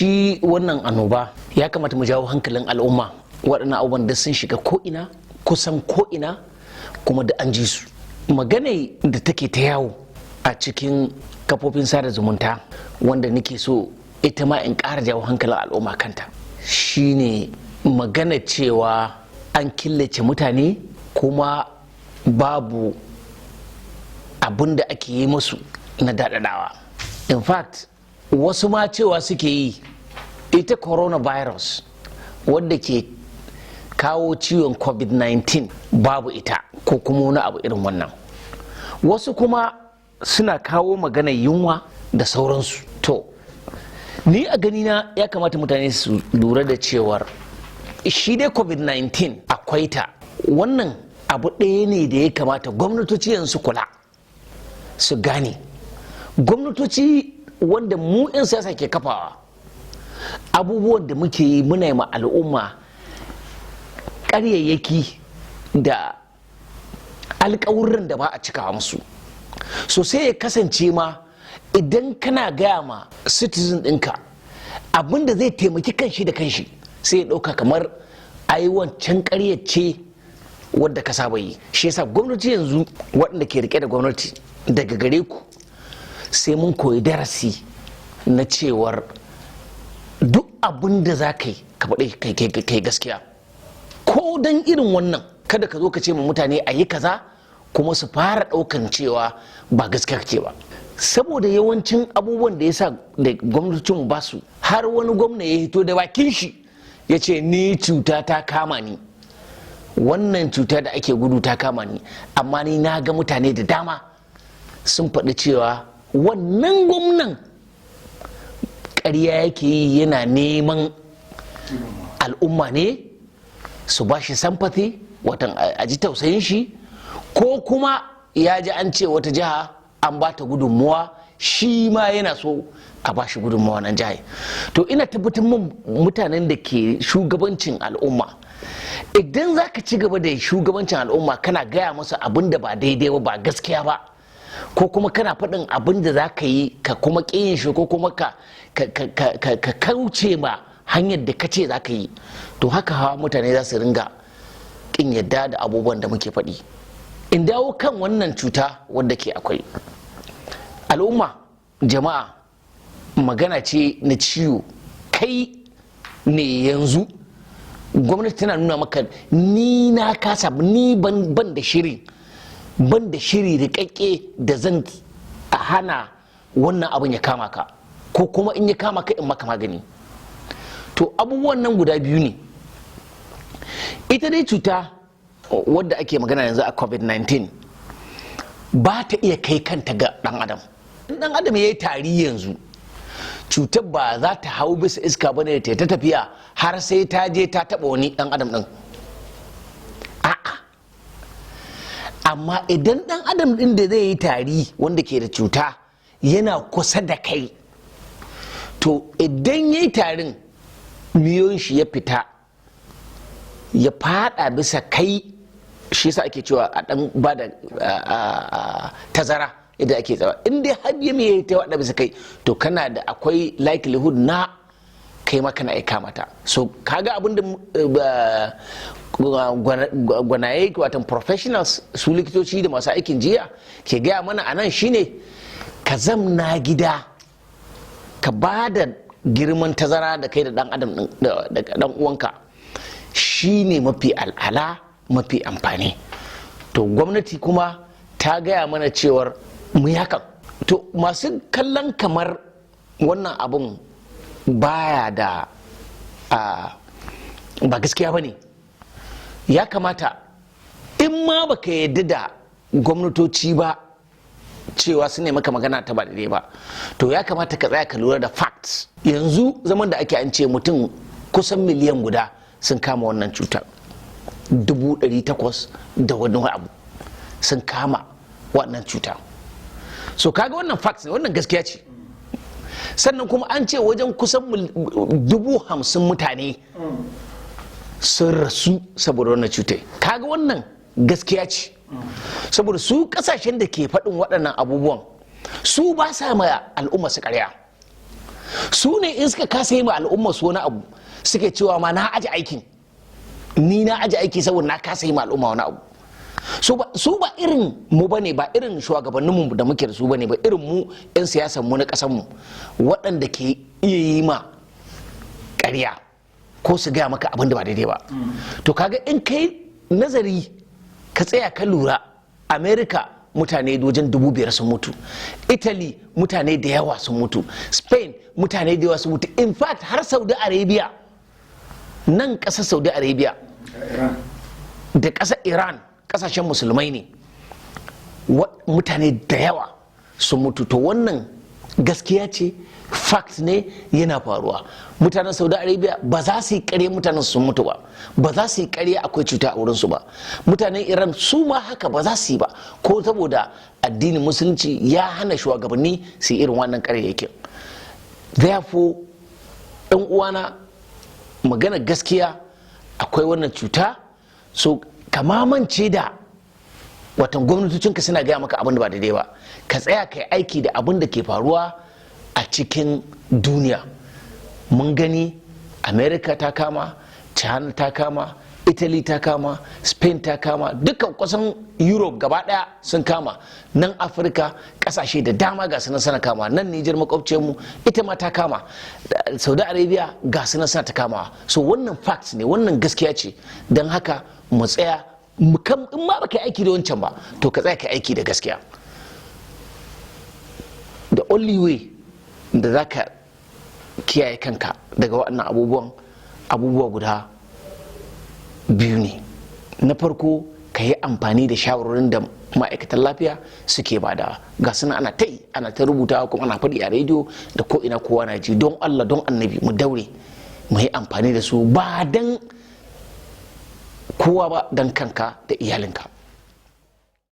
Shi wannan annoba ya kamata mu jawo hankalin al'umma. Waɗannan abubuwan da sun shiga ko'ina, kusan ko'ina, kuma da an ji su. Magana da take ta yawo a cikin kafofin sada zumunta, wanda nake so ita ma in ƙara jawo hankalin al'umma kanta, shine magana cewa an killace mutane kuma babu abin da ake yi musu na daɗaɗawa. In fact, wasu ma cewa suke yi ita coronavirus wadda ke kawo ciwon COVID-19 babu ita, ko kuma wani abu irin wannan. Wasu kuma suna kawo maganar yunwa da sauransu. To, ni a ganina ya kamata mutane su lura da cewar shi dai COVID-19 akwai ta. Wannan abu ɗaya ne da ya kamata gwamnatoci yanzu kula su gane. Gwamnatoci wanda mu 'yan siyasa ke kafawa, abubuwan da muke yi, muna yi ma al'umma ƙaryayyaki da alƙawurran da ba a cikawa musu. So sai ya kasance ma idan kana gaya ma citizen ɗinka abin da zai taimaki kanshi da kanshi, sai ya ɗauka kamar ai wancan ƙaryar ce wadda ka saba yi. Shi yasa gwamnati yanzu, waɗanda ke rike da gwamnati, daga gare ku sai mun koyi darasi na cewar duk abin da za ka yi, ka faɗi kai gaskiya. Ko don irin wannan, kada ka zo ka ce ma mutane a yi kaza, kuma su fara ɗaukan cewa ba gaskiya ce ba. Saboda yawancin abubuwan da ya sa da gwamnatocin ba su, har wani gwamna ya hito da bakin shi ya ce, "Ni cuta ta kama ni, wannan cuta da ake gudu ta kama ni." Amma ni na ga mutane da dama sun faɗi cewa wannan gwamnan ƙarya yake yi, yana neman al'umma ne su ba shi sympathy, watan a ji tausayin shi, ko kuma ya ji an ce wata jiha an ba ta gudunmuwa, shi ma yana so a ba shi gudunmuwa nan jihar. To, ina tabbatar mun mutanen da ke shugabancin al'umma, idan za ka ci gaba da shugabancin al'umma kana gaya musu abin da ba daidai ba, ba gaskiya ba, ko kuma kana faɗin abin da za ka yi ka kuma ƙin shi, ko kuma ka kauce ma hanyar da ka ce za ka yi, to haka hawa mutane za su ringa ƙin yadda da abubuwan da muke faɗi. In dawo kan wannan cuta wadda ke akwai al'umma, jama'a, magana ce na ciwo. Kai ne yanzu gwamnati tana nuna maka, ni na kasa, ni ban da shiri, ban da shiri rikakke da zan hana wannan abin ya kama ka, ko kuma in ya kama ka in maka magani. To, abubuwan nan guda biyu ne. Ita dai cuta wadda ake magana yanzu a COVID-19 ba ta iya kai kanta ga dan adam. Dan adam ya yi tari yanzu, cutar ba za ta hau bisa iska bane ta ta tafiya har sai ta je ta taba wani dan adam din. A'a, amma idan dan adam din da zai yi tari wanda ke da cuta yana kusa da kai, to idan ya yi tarin, miyon shi ya fita ya fada bisa kai. Shi yasa ake cewa a dan ba da tazara idan ake tsawa. In dai har ya mai ta wada bisa kai, to kana da akwai likelihood na kai ma kana aika mata. So kaga abin da gwanaye, watan professionals, su likitoci da masu aikin jiya ke gaya mana a nan shine ka zamna gida, ka ba da girman tazara da kai da dan adam da dan uwanka, shine mafi al'ala, mafi amfani. To, gwamnati kuma ta gaya mana cewar mu yi hakan. To, masu kallon kamar wannan abun baya da ba gaskiya ba ne, ya kamata in ma baka yadda da gwamnatoci ba cewa su ne maka magana ta ba daidai ba, to ya kamata ka tsaya ka lura da facts. Yanzu zaman da ake, an ce mutum kusan miliyan 1 sun kama wannan cutar, 800,000 da wani abu sun kama wannan cuta. So kaga wannan facts ne, wannan gaskiya ce. Sannan kuma an ce wajen kusan 50,000 mutane sun rasu saboda wannan cutar. Kaga wannan gaskiya ce, saboda su kasashen da ke faɗin waɗannan abubuwan, su ba sa ma al'umma su karya. Su ne in suka kasa yi ma al'umma su wani abu, suke cewa ma, "Na aje aikin, ni na aje aiki saboda na kasa yi ma al'umma wani abu." Su ba irin mu bane ba, irin shugabanninmu da muke da su bane ba, irin mu 'yan siyasan mu na kasan mu waɗanda ke iya yi ma ƙarya ko su gaya maka abin da ba daidai ba. To kaga, in kai nazari, ka tsaya ka lura, America mutane wajen 5,000 sun mutu, Italy mutane da yawa sun mutu, Spain mutane da yawa sun mutu, in fact har Saudi Arabia, nan ƙasar Saudi Arabia da ƙasar Iran, ƙasashen musulmai ne, mutane da yawa sun mutu. To wannan gaskiya ce, fact ne, yana faruwa. Mutanen Saudi Arabia ba za su yi ƙarya mutanen sun mutu ba, ba za su yi ƙarya akwai cuta a wurinsu ba. Mutanen Iran su ma haka, ba za su yi ba, ko saboda addinin Musulunci ya hana shugabanni su yi irin wannan ƙaryayyakin. Therefore, ɗan uwana, magana gaskiya, akwai wannan cuta. So kamamance da watan gwamnatocinka suna gaya maka abin da ba daidai ba, ka tsaya ka yi aiki da abin da ke faruwa a cikin duniya. Mun gani, America ta kama, China ta kama, Italy ta kama, Spain ta kama, dukkan kusan Europe gaba daya sun kama. Nan Afirka kasashe da dama ga sunan sana kama, nan Nijar makwabciyarmu ita ma ta kama, Saudi Arabia ga sunan suna ta kama. So wannan fact ne, wannan gaskiya ce. Don haka mu tsaya, in ma baka yi aiki da wancan ba, to ka tsaya ka aiki da gaskiya. The only way da za ka kiyaye kanka daga waɗannan abubuwan, abubuwa guda biyu ne. Na farko, ka yi amfani da shawarwarin da ma'aikatan lafiya suke bada. Ga suna ana ta yi, ana ta rubuta, kuma ana faɗi a rediyo da ko ina, kowa na ji. Don Allah, don Annabi, mu daure mu yi amfani da su, ba don kowa ba, don kanka da iyalinka.